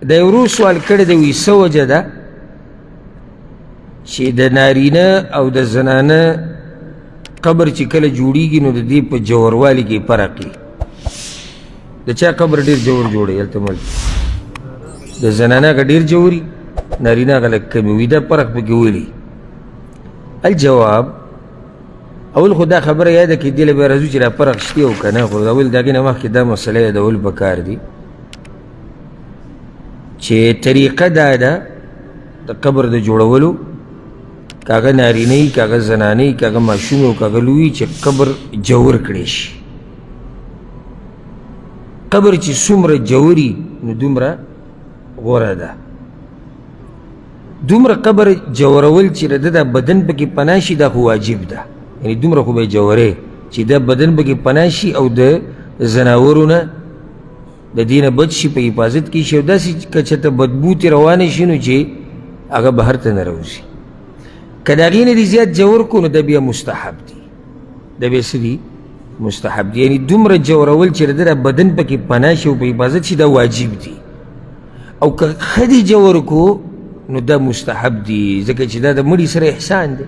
دا یو ورور سوال کړی دی، وایي څه وجه ده چې د نارینه او د زنانه قبر چې کله جوړیږي نو د دې په جوروالي کې فرق وي؟ د چا قبر ډېر جوړ جوړوي؟ هلته ملک د زنانه هغه ډېر جوړي، نارینه هغه لږ کمي وي، دا فرق پکې ولي؟ الجواب، اول خو دا خبره یاده کړي، دې له بیا راځو چې دا فرق شته او که نه، خو اول د هغې نه مخکې دا مسله یادول پکار دي چې طریقه دا ده د قبر د جوړولو، که هغه نارینه وي، که هغه زنانه وي، که هغه ماشوم او که هغه لوی، چې قبر جور کړی شي. قبر چې څومره جوري نو دومره غوره ده. دومره قبر جورول چې د ده بدن پکې پناه شي، دا خو واجب ده، یعنې دومره خو به یې جورې چې دا بدن پکې پناه شي او د ځناورو نه د دې نه بچ شي، په حفاظت کې شي، او داسې که چېرته بدبو ترې روانه شي نو چې هغه بهر ته نه راوځي. که د هغې نه دې زیات جور کړو نو دا بیا مستحب دي، دا بیا څه دي؟ مستحب دي. یعنې دومره جورول چې د ده بدن پکې پناه شي او په حفاظت شي، دا واجب دي، او که ښه دې جور کړو نو دا مستحب دي، ځکه چې دا د مړي سره احسان دی.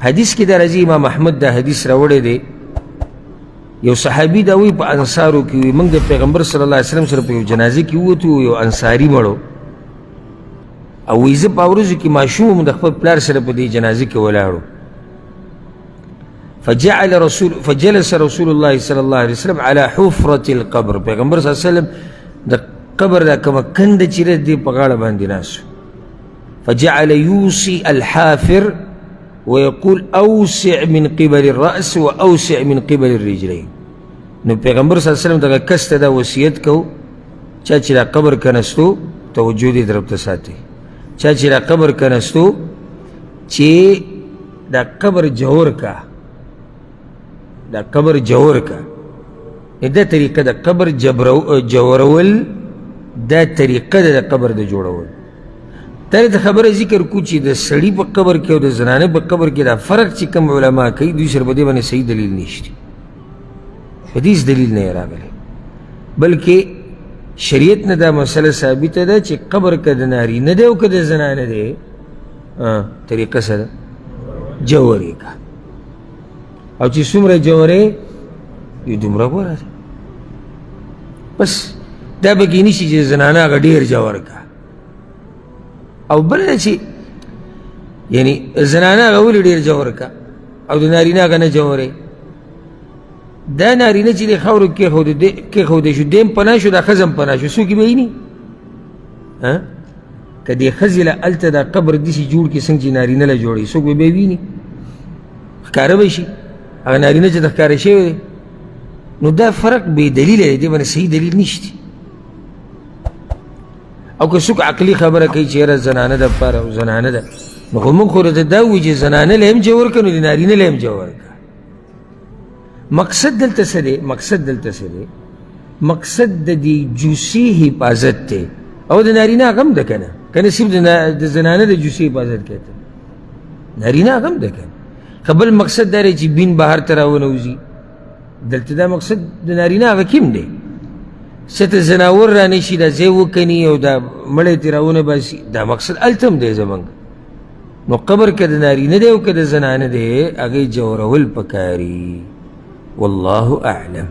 حدیث کې دا راځي، امام احمد دا حدیث راوړی دی، یو صحابي دا وایي په انصارو کې وي، موږ د پیغمبر صلی الله علیه وسلم سره په یو جنازه کې ووتو، یو انصاري مړو، او وایي زه په ورځو کې ماشوم وم، د خپل پلار سره په دې جنازه کې ولاړو. فجعل رسول فجلس رسول الله صلی الله علیه وسلم على حفرة القبر، پیغمبر صلی الله علیه وسلم د قبر دا کومه کنده چې ده دې په غاړه باندې ناست. فجعل يوصي الحافر ويقول اوسع من قبل الرأس واوسع من قبل الرجلين. نو پیغمبر صلی الله علیه وسلم دغه کس ته دا وصیت کو، چا چې دا قبر کنستو توجه دې طرف ته ساتي، چا چې دا قبر کنستو چې دا قبر جوړ کا، دا قبر جوړ کا. دا طریقه د قبر جوړول، دا طریقه ده د قبر د جوړول. تر د خبره ذکر کو چې د سړي په قبر کې او د زنانه په قبر کې دا فرق چې کوم علما کوي، دوی سره په دې باندې صحیح دلیل نشته، په دې هېڅ دلیل نه راغلی، بلکې شریعت نه دا مسله ثابته ده چې قبر که د نارینه دی او که د زنانه دی، طریقه سره جوړې کا، او چې څومره جوړې یو دومره غوره ده. بس دا پکې نشي چې زنانه هغه ډېر جوړ کا، او بل دا چې یعنی زنانه هغه ولې ډېر جوړ کا او د نارینه هغه نه جوړې؟ دا نارینه چې د خاورو کېښودی شو، دی هم پناه شو، دا ښځه هم پناه شو، څوک یې به ویني؟ که دې ښځې له هلته دا قبر داسې جوړ کړي څنګه چې نارینه له جوړوي، څوک به بیا ویني؟ ښکاره به شي هغه نارینه چې د ښکاره شوی دی. نو دا فرق بې دلیله دی، دې باندې صحیح دلیل نشته. او که څوک عقلي خبره کوي چې یاره زنانه ده پاره او زنانه ده، نو خو موږ خو راته دا وایو چې زنانه له هم جوړ کړه نو د نارینه له هم جوړ کړه. مقصد دلته څه دی؟ مقصد دلته څه دی؟ مقصد د دې جوسي حفاظت دی، او د نارینه هغه هم ده که نه؟ که نه صرف د زنانه د جوسي حفاظت کوي، نارینه هغه هم ده که نه؟ خو بل مقصد دا دی چې بین بهر ته راونه وځي، دلته دا مقصد د نارینه هغه کیم دی، څه ته ځناور را نه شي، دا ځای وکني او دا مړی ترې راونه باسي، دا مقصد هلته هم دی زموږ. نو قبر که د نارینه دی او که د زنانه دی، هغې جوړول پکاري. والله اعلم.